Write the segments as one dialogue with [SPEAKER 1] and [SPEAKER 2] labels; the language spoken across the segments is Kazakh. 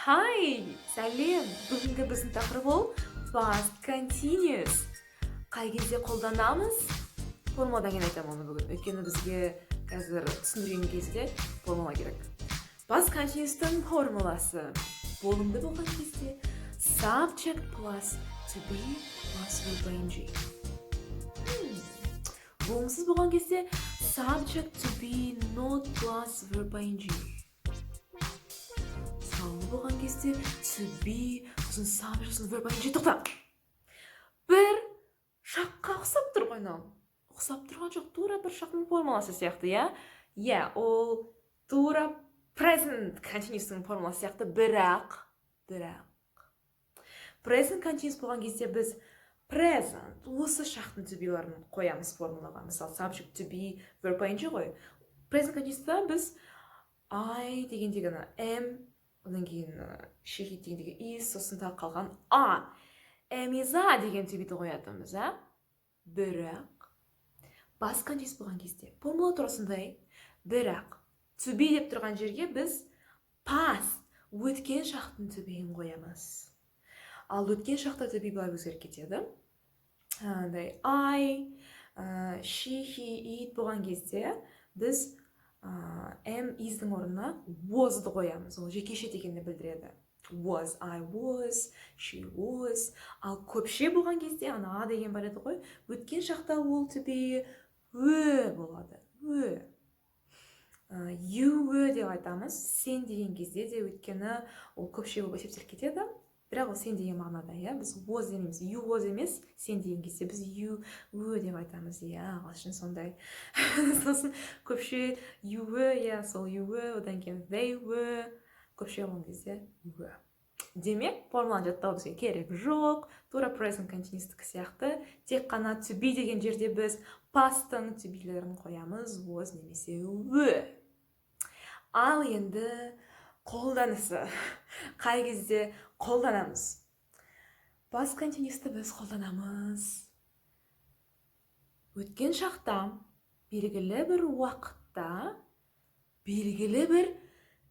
[SPEAKER 1] Hi, сәлем! Бүгінгі біздің тақырып ол past continuous. Қай кезде қолданамыз? Формуладан кейін айтамын оны бүгін. Өйткені бізге қазір түсіндірген кезде формула керек. Past continuous-тың формуласы. Болымды болған кезде subject plus to be plus verb ing. Болымсыз болған кезде subject, to be, not plus verb ing. Салалы болған кезде to be, сосын subject, сосын verb ing. Тоқта, бір шаққа ұқсап тұр ғой мынау. Ұқсап тұрған жоқ, тура бір шақтың формуласы сияқты, иә. Ол тура present continuous-тың формуласы сияқты, бірақ present continuous болған кезде біз present, осы шақтың to be-ларын қоямыз формулаға. Мысалы, subject, to be, verb ing ғой. Present continuous-та біз I дегендегі ана am, одан кейін she, he дегендегі is, сосын тағы қалған a, am, is, are деген to be-ді қоятынбыз, ә. Бірақ past continuous болған кезде формула тура сондай, бірақ to be деп тұрған жерге біз past, өткен шақтың to be-ін қоямыз. Ал өткен шақта to be былай өзгеріп кетеді: андай I, she, he, it болған кезде біз am, is-дің орнына was-ды қоямыз. Ол жекеше дегенді білдіреді. Was, I was, she was. Ал көпше болған кезде ана a деген бар еді ғой, өткен шақта ол to be were болады, were. You were деп айтамыз сен деген кезде де, өйткені ол көпше болып есептеліп кетеді, бірақ ол сен деген мағынада, иә. Біз was демейміз, you was емес, сен деген кезде біз you were деп айтамыз, иә, ағылшын сондай. Сосын көпше you were, иә, сол you were, одан кейін they were, көпше болған кезде were. Демек, формуланы жаттау бізге керек жоқ, тура present continuous сияқты. Тек қана to be деген жерде біз past-тың to be-лерін қоямыз: was немесе were. Ал енді қолданысы, қай кезде қолданамыз? Past continuous-ты біз қолданамыз өткен шақта белгілі бір уақытта белгілі бір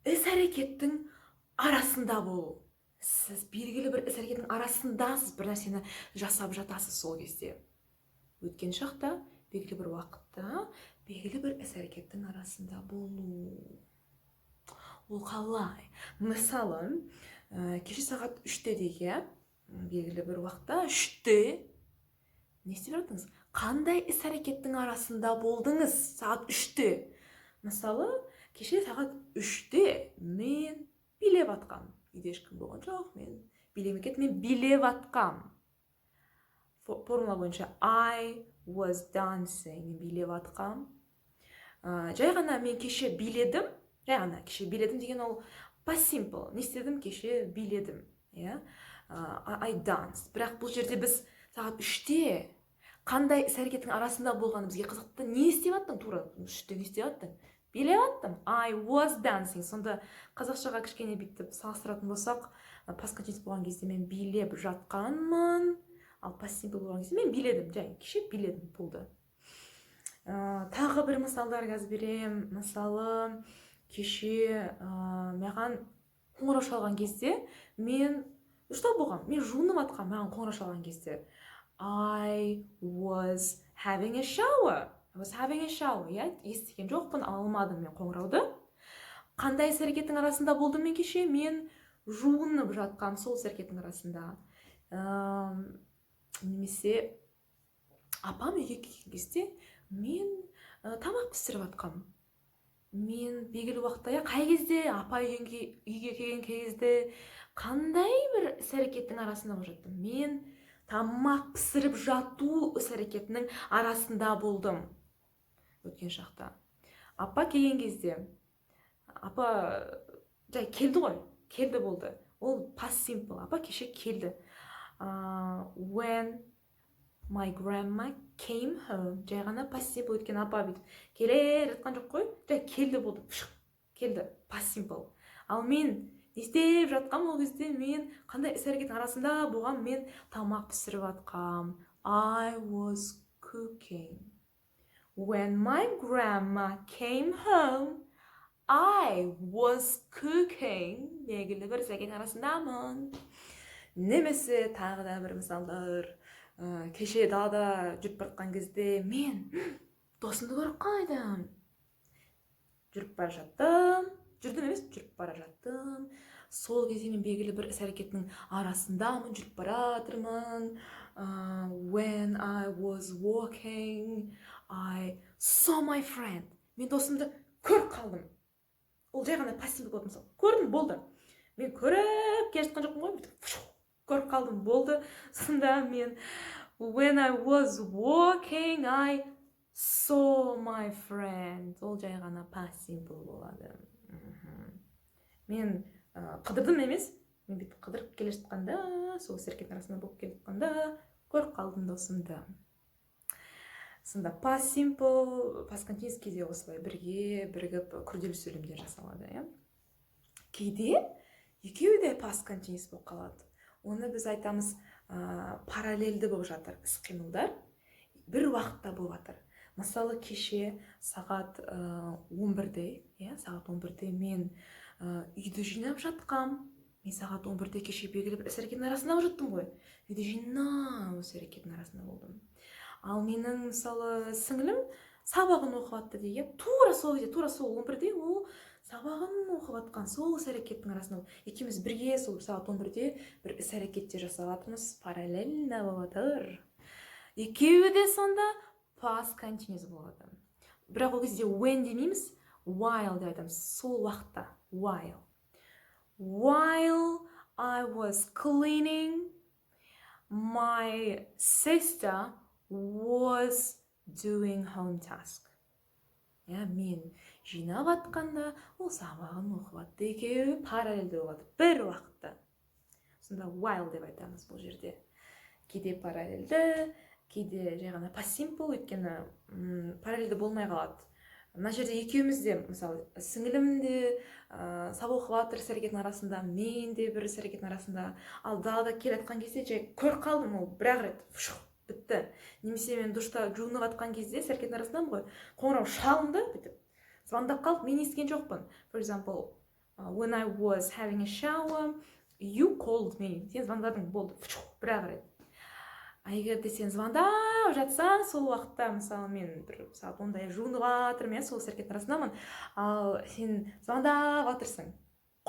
[SPEAKER 1] іс әрекеттің арасында болу. Сіз белгілі бір іс әрекеттің арасындасыз, бір нәрсені жасап жатасыз сол кезде. Өткен шақта белгілі бір уақытта белгілі бір іс әрекеттің арасында болу ол қалай? Мысалы, кеше сағат 3-те дейік, иә, белгілі бір уақытта 3-те не істеп жаттыңыз? Қандай іс әрекеттің арасында болдыңыз сағат 3-те? Мысалы, кеше сағат 3-те мен билеп атқам. Үйде ешкім болған жоқ, мен билемей кеттім, мен билеп атқам. Формула бойынша I was dancing, мен билеп атқам. Жай ғана мен кеше биледім, жай ғана кеше биледім деген ол past simple. Не істедім кеше? Биледім, иә, I danced. Бірақ бұл жерде біз сағат 3-те қандай іс әрекеттің арасында болғаны бізге қызықты. Не істеп жаттың? Тура 3-те не істеп жаттың? Билеп жаттым. I was dancing. Сонда қазақшаға кішкене бүйтіп салыстыратын болсақ, past continuous болған кезде мен билеп жатқанмын, ал past simple болған кезде мен биледім, жай кеше биледім, болды. Тағы бір мысалдар қазір беремін. Мысалы, кеше маған қоңырау шалған кезде мен ұйықтап болғанмын, мен жуынып жатқанмын. Маған қоңырау шалған кезде I was having a shower. I was having a shower, иә, естіген жоқпын, ала алмадым мен қоңырауды. Қандай іс әрекеттің арасында болдым мен кеше? Мен жуынып жатқам, сол іс әрекеттің арасында. Немесе апам үйге келген кезде мен тамақ пісіріп жатқанмын. Мен белгілі уақытта, иә, қай кезде, апа үйге келген кезде қандай бір іс әрекеттің арасында болып жаттым? Мен тамақ пісіріп жату іс әрекетінің арасында болдым өткен шақта. Апа келген кезде, апа жай келді ғой, келді, болды, ол past simple. Апа кеше келді. When my grandma came home, жай ғана past simple, өйткені апа бүйтіп келе жатқан жоқ қой, жай келді, болды, пшық, келді, past simple. Ал мен не істеп жатқанмын ол кезде? Мен қандай іс әрекеттің арасында болған? Мен тамақ пісіріп жатқам. I was cooking. When my grandma came home, I was cooking. Белгілі бір іс арасындамын. Немесе тағы да бір мысалдар: кеше далада жүріп бара жатқан кезде мен досымды көріп қалдым. Жүріп бара жаттым, жүрдім емес, жүріп бара жаттым. Сол кезде мен белгілі бір іс әрекеттің арасындамын, жүріп бара жатырмын. When I was walking, I saw my friend. Мен досымды көріп қалдым. Ол жай ғана past simple болады. Мысалы, көрдім, болды. Мен көріп келе жатқан жоқпын ғой, бүйтіп көріп қалдым, болды. Сонда мен when I was walking, I saw my friend. Ол жай ғана past simple болады. Мен қыдырдым емес, мен бүйтіп қыдырып келе жатқанда, сол іс әрекеттің арасында болып келе жатқанда көріп қалдым досымды. Сонда past simple, past continuous кейде осылай бірге бірігіп, күрделі сөйлемдер жасалады, иә. Кейде екеуі де past continuous болып қалады. Оны біз айтамыз, параллельді болып жатыр, іс қимылдар бір уақытта болып жатыр. Мысалы, кеше сағат 11-де, иә, сағат 11-де мен үйді жинап жатқам. Мен сағат 11-де кеше белгілі бір іс әрекеттің арасында болып жаттым ғой, үйді жинау іс әрекетінің арасында болдым. Ал менің, мысалы, сіңілім сабағын оқып жатты дейік, иә. Тура сол кезде, тура сол 11-де ол сабағын оқып жатқан, сол іс әрекеттің арасында. Екеуміз бірге сол сағат 11-де бір іс әрекеттер жасап жатырмыз, параллельно болып жатыр екеуі де. Сонда past continuous болады, бірақ ол кезде when демейміз, while деп айтамыз. Сол уақытта, while I was cleaning, my sister was doing home task. Иә, мен жинап жатқанда, ол сабағын оқып жатты. Екеуі параллельді болып жатыр бір уақытта. Сонда while деп айтамыз бұл жерде. Кейде параллельді, кейде жай ғана past simple, өйткені параллельді болмай қалады. Мына жерде екеуміз де, мысалы, сіңілім де сабақ оқып жатыр іс әрекеттің арасында, мен де бір іс әрекеттің арасында. Ал далада келе жатқан кезде жай көріп қалдым, ол бір ақ рет, фшу, бітті. Немесе мен душта жуынып жатқан кезде іс әрекеттің арасындамын ғой, қоңырау шалынды, бүйтіп звондап қалды, мен естіген жоқпын. For example, when I was having a shower, you called me. Сен звондадың, болды, фшу, бір ақ рет. А егер де сен звондап жатсаң, сол уақытта, мысалы, мен бір сағат 10-да жуынып жатырмын, иә, сол іс әрекеттің арасындамын. Ал сен звондап жатырсың,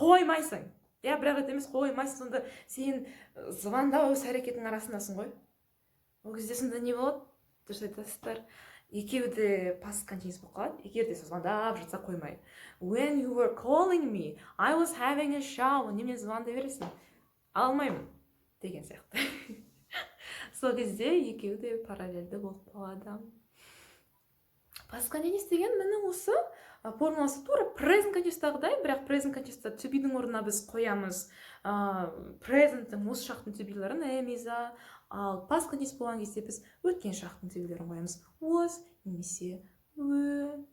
[SPEAKER 1] қоймайсың, иә, бір ақ рет емес, қоймайсың. Сонда сен звондау іс әрекетінің арасындасың ғой. Ол кезде сонда не болады? Дұрыс айтасыздар, екеуі де past continuous болып қалады, егер де звондап жатса қоймай. When you were calling me, I was having a shower. Немене звондай бересің, алмаймын деген сияқты. Сол кезде екеуі де параллельді болып қалады. Past continuous деген міне осы. Формуласы тура present continuous-тағыдай, бірақ present continuous-та to be-дің орнына біз қоямыз present-тің, осы шақтың to be-лерін, am, is, are. Ал past continuous болған кезде біз өткен шақтың to be-лерін қоямыз, was немесе were.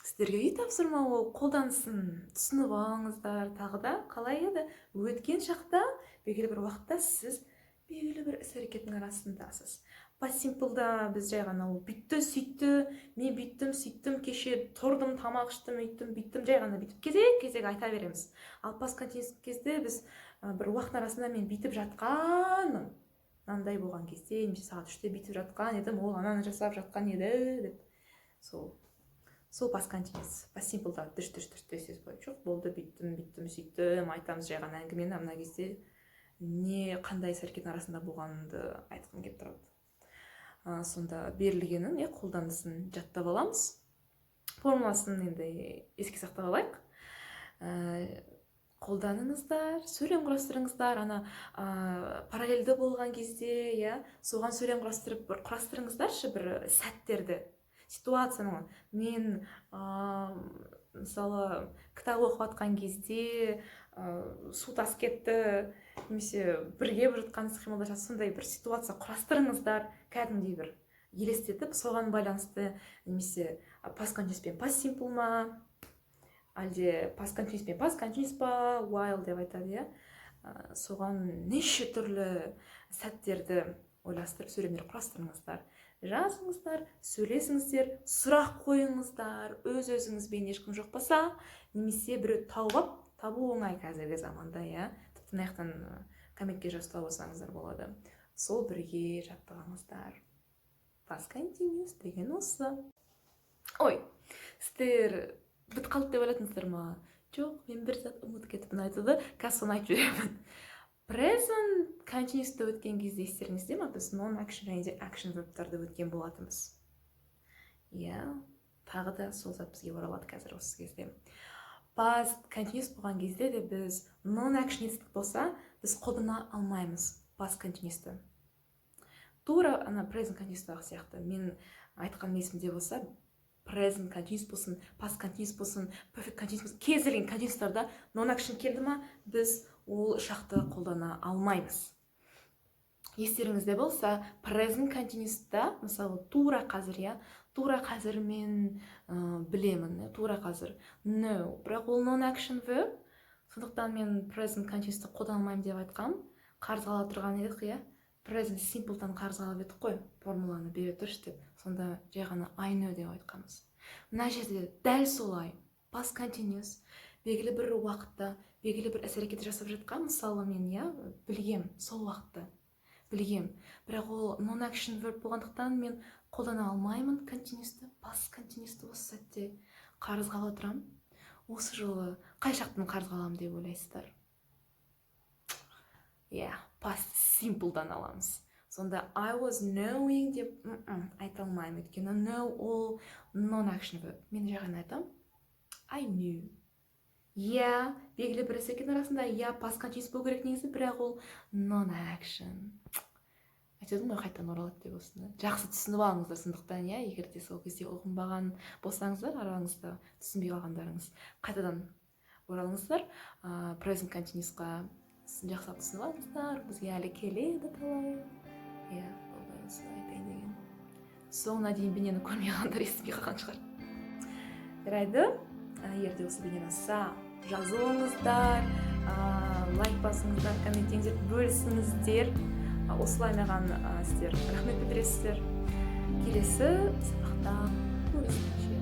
[SPEAKER 1] Сіздерге үй тапсырма: ол қолданысын түсініп алыңыздар. Тағы да қалай еді? Өткен шақта белгілі бір уақытта сіз белгілі бір іс әрекеттің арасындасыз. Past simple-да біз жай ғана ол бүйтті, сөйтті, мен бүйттім, сөйттім, кеше тұрдым, тамақ іштім, өйттім, бүйттім, жай ғана бүйтіп кезек кезек айта береміз. Ал past continuous кезде біз бір уақыт арасында мен бүйтіп жатқанмын мынандай болған кезде немесе сағат 3-те бүйтіп жатқан едім, ол ананы жасап жатқан еді деп. Сол past continuous. Past simple-да дыш дыш дыш тез тез былай жоқ, болды, бүйттім, бүйттім, сөйттім, айтамыз жай ғана әңгімені. А мына кезде не, қандай іс әрекеттің арасында болғанымды айтқым келіп тұрады. Сонда берілгенін, иә, қолданысын жаттап аламыз, формуласын енді еске сақтап алайық. Қолданыңыздар, сөйлем құрастырыңыздар. Ана параллельді болған кезде, иә, соған сөйлем құрастырып, бір құрастырыңыздаршы бір сәттерді, ситуацияны. Мен мысалы, кітап оқып жатқан кезде су тасып кетті немесе бірге болып жатқан іс қимылдар, сондай бір ситуация құрастырыңыздар кәдімгідей, бір елестетіп, соған байланысты немесе past continuous пен past simple ма, әлде past continuous пен past continuous па, while деп айтады, иә. Соған неше түрлі сәттерді ойластырып, сөйлемдер құрастырыңыздар. Жазыңыздар, сөйлесіңіздер, сұрақ қойыңыздар өз өзіңізбен, ешкім жоқ болса, немесе біреу тауып алып, табу оңай қазіргі заманда, иә. Тіпті мына жақтан комментке жазып тауып алсаңыздар болады. Сол бірге жаттығыңыздар. Past continuous деген осы. Ой, сіздер бітіп қалды деп ойладыңыздар ма? Жоқ, мен бір зат ұмытып кетіппін айтуды, қазір соны айтып жіберемін. Present continuous-ты өткен кезде, естеріңізде ма, біз non action және де action verbтарды өткен болатынбыз, иә. Тағы да сол зат бізге оралады қазір осы кезде. Past continuous болған кезде де біз non action етістік болса, біз қолдана алмаймыз past continuous-ты, тура ана present continuous-тағы сияқты. Мен айтқан есімде болса, present continuous болсын, past continuous болсын, perfect continuous болсын, кез келген continuous-тарда non action келді ма, біз ол шақты қолдана алмаймыз. Естеріңізде болса, present continuous-та, мысалы, тура қазір, иә, тура қазір мен білемін, иә, тура қазір know, бірақ ол non action verb, сондықтан мен present continuous-ты қолдана алмаймын деп айтқам. Қарызға ала тұрған едік, иә, present simple-дан қарызға алып едік қой формуланы, бере тұршы деп. Сонда жай ғана «I know» деп айтқанбыз. Мына жерде дәл солай, past continuous белгілі бір уақытта белгілі бір іс әрекет жасап жатқан. Мысалы, мен, иә, білгем, сол уақытта білгем, бірақ ол non action verb болғандықтан, мен қолдана алмаймын continuous-ты, past continuous-ты. Осы сәтте қарызға ала тұрамын. Осы жолы қай шақтан қарызға аламын деп ойлайсыздар? Иә, past simple-дан аламыз. Сонда «I was knowing» деп айта алмаймын, өйткені know ол non action verb. Мен жай ғана айтамын «I knew». Иә, белгілі бір іс әрекеттің арасында, иә, past continuous болу керек негізі, бірақ ол non action. Айтып едім ғой, қайтадан оралады деп. Осыны жақсы түсініп алыңыздар. Сондықтан, иә, егер де сол кезде ұғынбаған болсаңыздар, араңызда түсінбей қалғандарыңыз, қайтадан оралыңыздар present continuous-қа, жақсылап түсініп алыңыздар. Бізге әлі келеді талай, иә. Болды, осы айтайын деген. Соңына дейін бейнені көрмей қалғандар естімей қалған шығар. Жарайды, егер де осы бейне ұнаса, жазылыңыздар, лайк басыңыздар, комменттеңіздер, бөлісіңіздер. Осылай маған сіздер рахмет білдіресіздер. Келесі сабақта көріскенше!